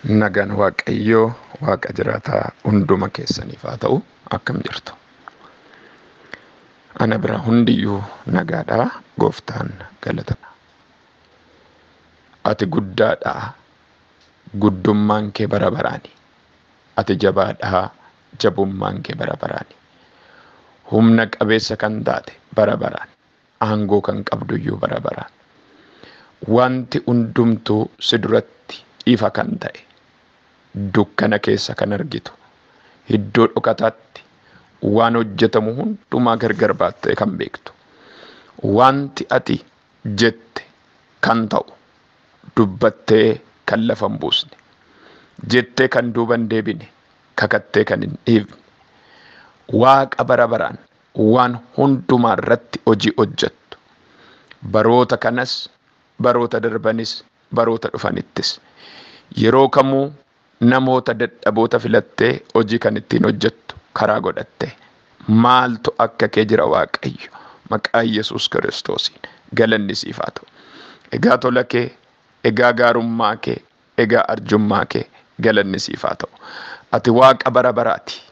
Nagaan Waaqayyoo Waaqa jiraataa hunduma keessaniif haa ta'u. Akkam jirtu? Ana bira hundiyyuu nagaadha. Gooftaan galata. Ati guddaadha. Guddummaan kee bara baraani. Ati jabaadha. Jabummaan kee bara baraani. Humna qabeessa kan taate bara baraan. Aangoo kan qabduyyuu bara baraan. Wanti hundumtuu si duratti ifa kan ta'e, dukkana keessa kan argitu, iddoo dhokataatti waan hojjetamu hundumaa gargar baattee kan beektu, wanti ati jette kan ta'u, dubbattee kan lafa hin buusne, jettee kan duuba hin deebine, kakattee kan hin dhiifne, Waaqa bara baraan waan hundumaa irratti hojii hojjettu, baroota kanas, baroota darbanis, baroota dhufanittis, yeroo kamuu namoota dadhaboota filattee hojii kan ittiin hojjettu karaa godhatte, maaltu akka kee jira Waaqayyo? Maqaa Yesuus Kiristoosiin galanni siif haa ta'u. Egaa tola kee, egaa gaarummaa kee, egaa arjummaa kee galanni siif haa ta'u. Ati Waaqa bara baraati.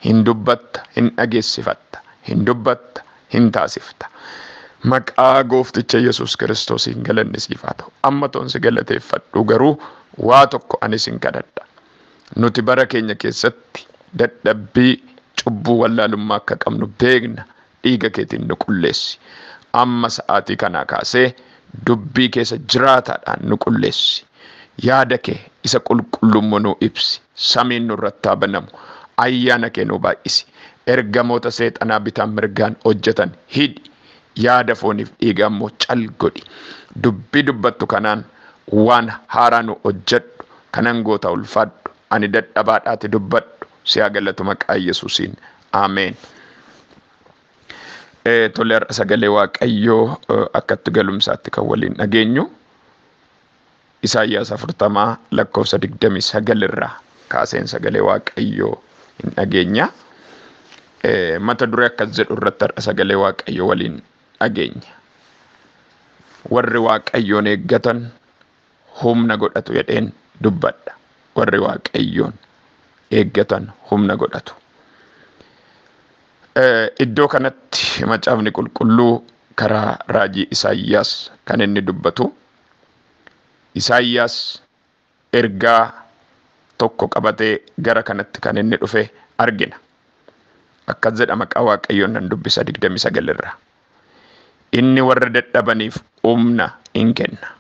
Hin dubbatta, hin dhageessifatta, hin dubbatta, hin taasifta. Maqaa goofticha Yesuus Kiristoosiin galanni siif haa ta'u. Amma toon si galateeffadhu garuu waa tokko anis hin kadhadha. Nuti bara keenya keessatti dadhabbii cubbuu wallaalummaa akka qabnu beekna. Dhiiga keetiin nu qulleessi. Amma sa'aatii kanaa kaasee dubbii keessa jiraataadhaan nu qulleessi. Yaada kee isa qulqullummaa nu ibsi. Samiin nurratti haa banamu. Ayyaana kee nu baay'isi. Ergamoota seexanaa bitaan mirgaan hojjetan hidhi. Yaada fooniif dhiigaa immoo cal godhi. Dubbii dubbattu kanaan waan haaraa nu hojjedhu. Kanan goota ulfaadhu. Ani dadhabaadhaati dubbadhu. Si haa galatu maqaa Yesuusiin. Ameen. Tole, har'a sagalee Waaqayyoo akkatti galumsaatti kan waliin dhageenyu Isaayyaas 40 lakkoofsa 29 irraa kaaseen sagalee Waaqayyoo hin dhageenya. Mata duree akkas jedhu irratti har'a sagalee Waaqayyoo waliin dhageenya. Warri Waaqayyoon eeggatan humna godhatu jedheen dubbadha. Warri Waaqayyoon eeggatan humna godhatu. Iddoo kanatti macaafni qulqulluu karaa raajii Isaayyaas kan inni dubbatu. Isaayyaas ergaa tokko qabatee gara kanatti kan inni dhufe argina. Akkas jedha, maqaa Waaqayyoon nan dubbisa 29 irraa. Inni warra dadhabaniif humna hin kenna.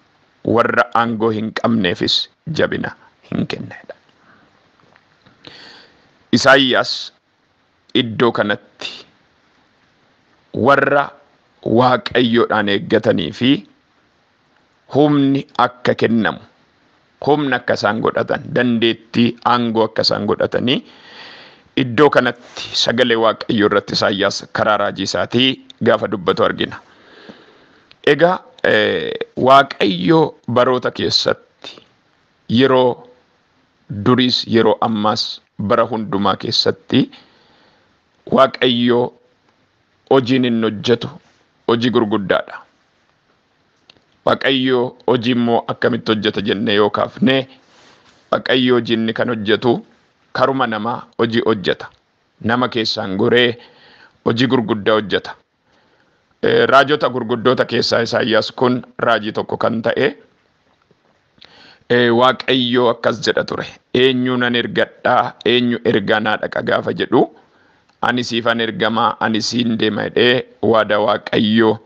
Warra aangoo hin qabneefis jabina hin kenna. Isaayyaas iddoo kanatti warra Waaqayyoodhaan eeggatanii fi humni akka kennamu, humna akka isaan godhatan, dandeettii aangoo akka isaan godhatanii iddoo kanatti sagalee Waaqayyoo irratti Isaayyaas karaa raajii isaatii gaafa dubbatu argina. Egaa Waaqayyoo baroota keessatti yeroo duriis yeroo ammaas bara hundumaa keessatti Waaqayyoo hojiin inni hojjetu hojii gurguddaadha. Waaqayyoo hojii immoo akkamitti hojjeta jennee yoo kaafne, Waaqayyoo hojii inni kan hojjetu karuma namaa hojii hojjeta. Nama keessaan goree hojii gurguddaa hojjeta. Raajota gurguddoota keessaa Isaayyaas kun raajii tokko kan ta'e, Waaqayyoo akkas jedha ture. Eenyu nan ergadhaa, eenyu ergaa naa dhaqa gaafa jedhu, ani siifan ergamaa, ani siin deema jedhee waada Waaqayyoo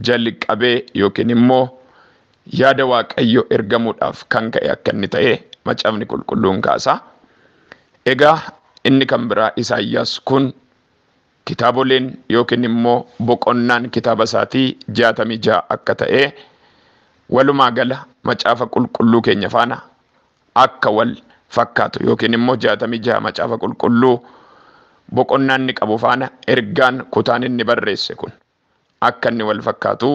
jalqabee yookiin immoo yaada Waaqayyoo ergamuudhaaf kan ka'e akka inni ta'e macaafni qulqulluun kaasa. Egaa inni kan biraa Isaayyaas kun kitaaboleen yookiin immoo boqonnaan kitaaba isaatii 66 akka ta'e, walumaa gala macaafa qulqulluu keenya faana akka wal fakkaatu yookiin immoo 66 macaafa qulqulluu boqonnaan inni qabu faana ergaan kutaan inni barreesse kun akka inni wal fakkaatu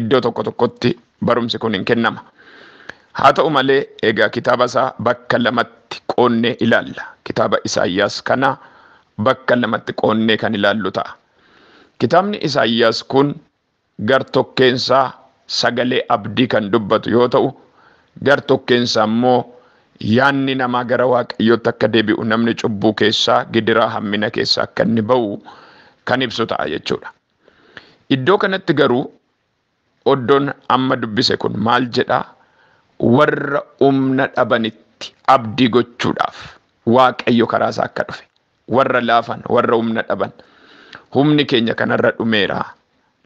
iddoo tokko tokkotti barumsi kun hin kennama. Haa ta'u malee egaa kitaaba isaa bakka lamatti qoonnee ilaalla. Kitaaba Isaayyaas kana bakka lamatti qoonnee kan ilaallu ta'a. Kitaabni Isaayyaas kun gar tokkeensaa sagalee abdii kan dubbatu yoo ta'u, gar tokkeensaa immoo Yaanni namaa gara Waaqayyootti akka deebi'u, namni cubbuu keessaa, gidiraa hammina keessaa akka inni ba'u kan ibsu ta'a jechuudha. Iddoo kanatti garuu oddoon amma dubbise kun maal jedhaa? Warra humna dhabanitti abdii gochuudhaaf Waaqayyo karaa isaa akka dhufe. Warra laafan, warra humna dhaban. Humni keenya kanarra dhumeera.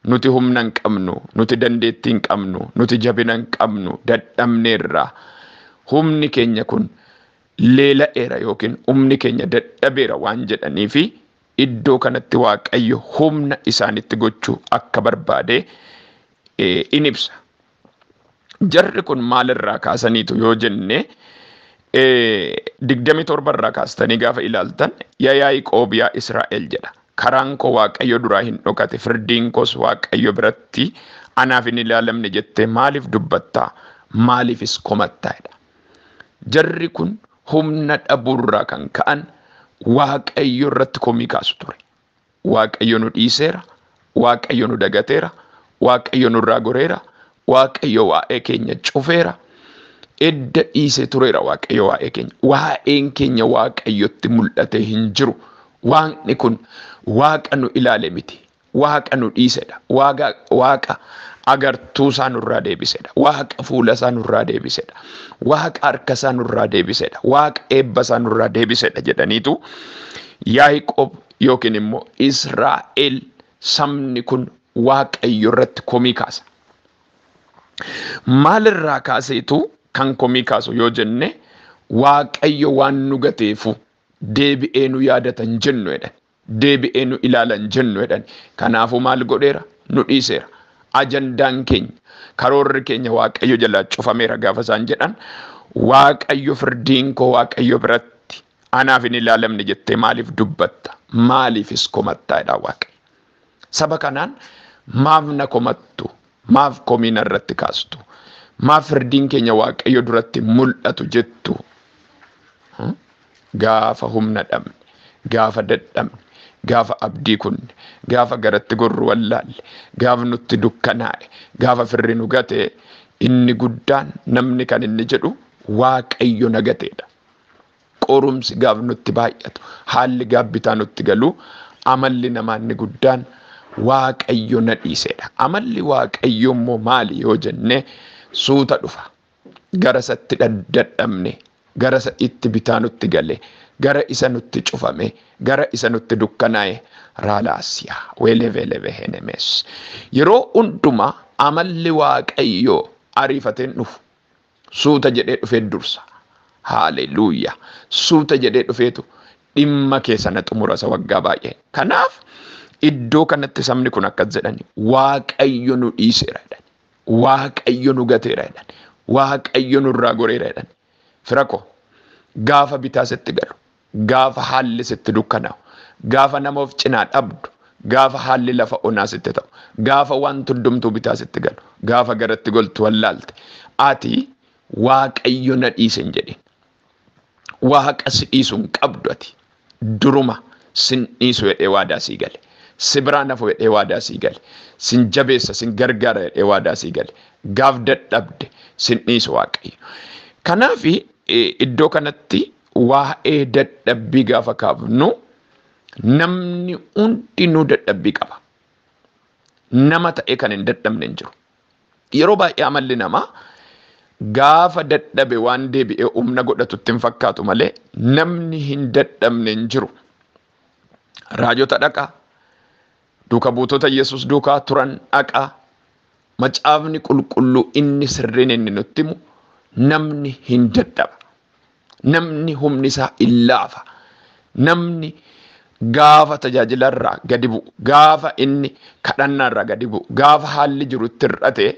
Nuti humna hin qabnu, nuti dandeettii hin qabnu, nuti jabina hin qabnu, dadhabneerra. Humni keenya kun leela'eera yookiin humni keenya dadhabeera waan jedhanii fi iddoo kanatti Waaqayyo humna isaanitti gochuu akka barbaade in ibsa. Jarri kun maalirraa kaasaniitu yoo jenne, 27 irraa kaastanii gaafa ilaaltan, yaa Yaaqoob, yaa Israa'el jedha. Karaan koo Waaqayyo duraa hin dhokate, firdiin koos Waaqayyo biratti anaaf hin ilaalamne jettee maaliif dubbattaa? Maaliifis komattaa jedha. Jarri kun humna dhabuurraa kan ka'an Waaqayyo irratti komii kaasu ture. Waaqayyo nu dhiiseera, Waaqayyo nu dagateera, Waaqayyo nurraa goreera, Waaqayyo waa'ee keenya cufeera. Edda dhiisee tureera Waaqayyo waa'ee keenya. Waa'een keenya Waaqayyotti mul'atee hin jiru. Waaqni kun Waaqa nu ilaale miti. Waaqa nu dhiisedha. Waaqa agartuu isaa nurraa deebisedha. Waaqa fuula isaa nurraa deebisedha. Waaqa harka isaa nurraa deebisedha. Waaqa eebba isaa nurraa deebisedha jedhaniitu Yaaqoob yookiin immoo Israa'el sabni kun Waaqayyo irratti komii kaasa. Maalirraa kaaseetu kan komii kaasu yoo jenne, Waaqayyo waan nu gateefu deebi'ee nu yaadatan jennu jedhan. Deebi'ee nu ilaalan jennu jedhan. Kanaafuu maal godheera? Nu dhiiseera. Ajandaan keenya, karoorri keenya Waaqayyo jalaa cufameera gaafa isaan jedhan, Waaqayyo firdiin koo Waaqayyo biratti anaaf hin ilaalamne jettee maaliif dubbatta? Maaliifis komattaa jedha Waaqayyo. Saba kanaan maaf na komattu? Maaf komii narratti kaastu? Maaf firdiin keenya Waaqayyo duratti mul'atu jettu? Gaafa humna dhabne, gaafa dadhabne, gaafa abdii kunne, gaafa garatti gorru wallaalle, gaafa nutti dukkanaa'e, gaafa firri nu gate, inni guddaan namni kan inni jedhu Waaqayyo na gateedha. Qorumsi gaaf nutti baay'atu, haalli gaabbitaa nutti galu, amalli namaa inni guddaan Waaqayyo na dhiisedha. Amalli Waaqayyo immoo maali yoo jenne, suuta dhufa. Gara isatti dadhabne, gara isa itti bitaa nutti gale, gara isa nutti cufame, gara isa nutti dukkanaa'e raalaasiyaa weeleveeleve henemes. Yeroo hundumaa amalli Waaqayyoo ariifateen dhufu. Suuta jedhee dhufee dursa. Haaleluuyaa. Suuta jedhee dhufeetu dhimma keessa na xumura isa waggaa baay'ee. Kanaaf iddoo kanatti sabni kun akkas jedhani, Waaqayyo nu dhiiseera jedhan. Waaqayyo nu gateera jedhan. Waaqayyo nurraa goreera jedhan. Fira koo, gaafa bitaa sitti galu, gaafa haalli sitti dukkanaa'u, gaafa nama of cinaa dhabdu, gaafa haalli lafa onaa sitti ta'u, gaafa waan hundumtuu bitaa sitti galu, gaafa garatti goltu wallaalte, ati Waaqayyo na dhiise hin jedhin. Waaqa si dhiisu hin qabdu ati. Duruma sin dhiisu jedhee waadaa sii gale. Si biraa nafu jedhee waadaa sii gale. Sin jabeessa, sin gargaara jedhee waadaa sii gale. Gaaf dadhabde sin dhiisu Waaqayyo. Kanaaf iddoo kanatti waa'ee dadhabbii gaafa kaafnu, namni hundinuu dadhabbii qaba. Nama ta'e kan hin dadhabne hin jiru. Yeroo baay'ee amalli namaa gaafa dadhabe waan deebi'ee humna godhatutti hin fakkaatu malee namni hin dadhabne hin jiru. Raajota dhaqaa, duuka buutota Yesuus duukaa turan dhaqaa, macaafni qulqulluu inni sirriin inni nutti himu namni hin dadhaba. Namni humni isaa hin laafa. Namni gaafa tajaajilarraa gadi bu'u, gaafa inni kadhannaarraa gadi bu'u, gaafa haalli jiru itti hir'ate,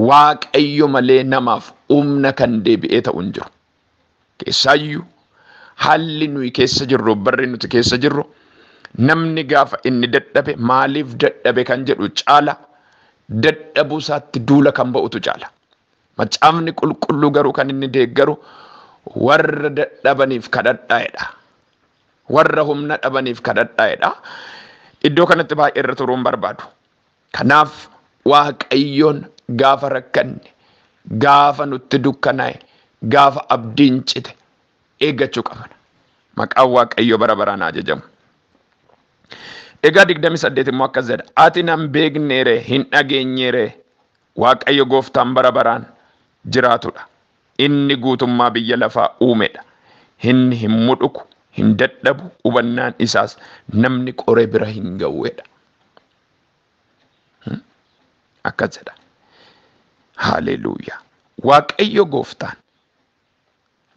Waaqayyo malee namaaf humna kan deebi'ee ta'u hin jiru. Keessaayyuu haalli nuyi keessa jirru, barri nuti keessa jirru, namni gaafa inni dadhabe maaliif dadhabe kan jedhu caala dadhabuu isaatti duula kan ba'utu caala. Macaafni qulqulluu garuu kan inni deeggaru warra dadhabaniif kadhadhaa'edha. Warra humna dhabaniif kadhadhaa'edha. Iddoo kanatti baay'ee irra turuun barbaadu. Kanaaf Waaqayyoon gaafa rakkanne, gaafa nutti dukkanaa'e, Gaafa abdiin cite eeggachuu qabna. Maqaan Waaqayyoo bara baraan ajajamu. Egaa 28 immoo akkas jedha. Ati nan beekneere hin dhageenyeere Waaqayyo gooftaan bara baraan jiraatudha. Inni guutummaa biyya lafaa uumedha. Inni hin mudhuku, hin dadhabu, hubannaan isaas namni qoree bira hin ga'uudha. Akkas jedha. Haleluuyaa. Waaqayyo gooftaan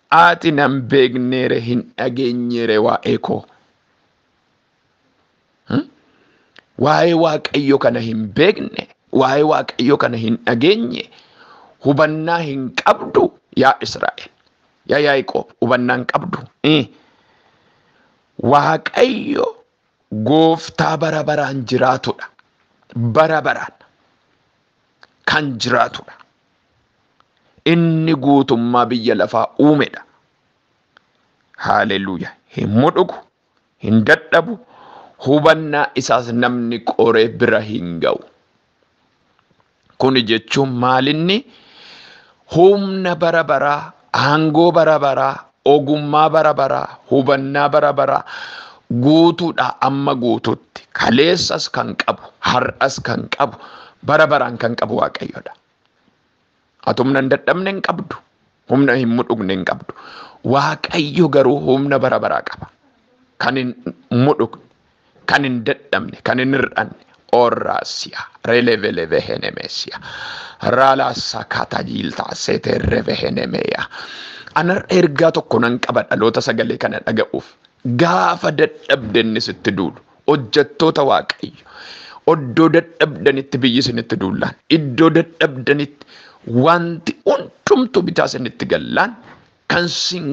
ati nan beekneere hin dhageenyeere waa'ee koo. Waa'ee Waaqayyo kana hin beekne, waa'ee Waaqayyo kana hin dhageenye, hubannaa hin qabdu yaa Israa'el. Yaa Yaaqoob hubannaa hin qabdu. Waaqayyo gooftaa bara baraan jiraatudha. Bara baraan kan jiraatudha. Inni guutummaa biyya lafaa uumedha. Haleluuyaa. Hin mudhuku, hin dadhabu, hubannaa isaas namni qoree bira hin ga'u. Kuni jechuun maalinni humna bara baraa, aangoo bara baraa, ogummaa bara baraa, hubannaa bara baraa guutuudha amma guututti. Kaleessas kan qabu, har'as kan qabu, bara baraan kan qabu Waaqayyoodha. Ati humna hin dadhabne hin qabdu, humna hin mudhugne hin qabdu. Waaqayyo garuu humna bara baraa qaba. Kan hin mudhugne, kan hin dadhabne, kan hin hir'anne. Orraasiya, releveleve-henemeesiya, ralaasakaatajiiltaa seeterreve-henemeeya. Anarra ergaa tokko nan qaba dhaloota sagalee kana dhaga'uuf. Gaafa dadhabdanni sitti duulu, hojjettoota Waaqayyo. Iddoo dadhabdanitti biyyi isinitti duullaan, iddoo dadhabdanitti wanti hundumtuu bitaa isinitti gallaan kan sin